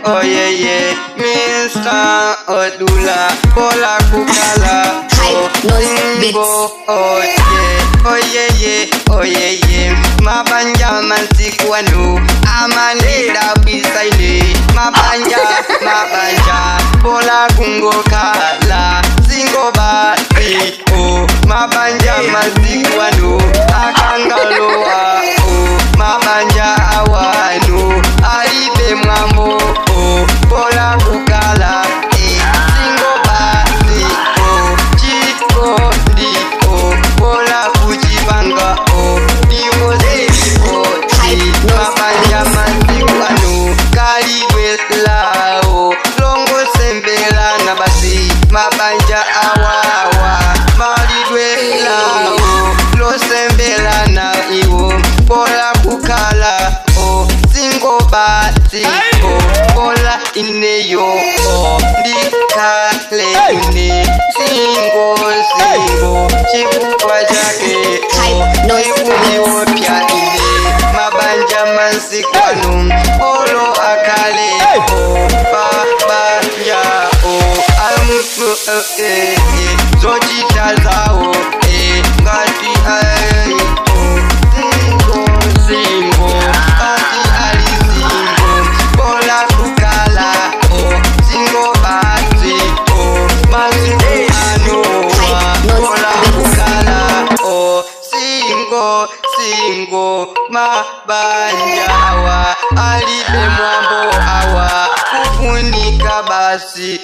oh yeah yeah. Mr. Odula, bola kukala, oh single, oh yeah, oh yeah yeah, oh yeah yeah. Mabanja masiku ano, amanida bisaile. Mabanja, mabanja, bola kungo kala, single basi, oh. Mabanja masiku ano, akangaloa, oh. Mabanja awano, alibe mwambo, oh. Bola kukala, eh. Single basi, oh. Chiko ndi, oh. Bola kuchipanga, oh. Divo zilipo, mabanja masiku ano, kalidwe lao, longo sembela na basi, mabanja awawa, malidwe lao, losembela na iwo, bola kukala, oh, single basi, oh, bola ineyo, oh, ndikale ine, single, single, chifukwa chake, oh, chikuiwopya ine, mabanja masiku ano, olo akale, oh, mabanja, oh, eh, eh, zochita zawo, eh, ngati ali, oh, single, single, ngati ali single, bola kukala, oh, single basi, oh, masiku ano, bola kukala, oh, single, single, mabanja awa, alibe mwambo awa, kufunika basi.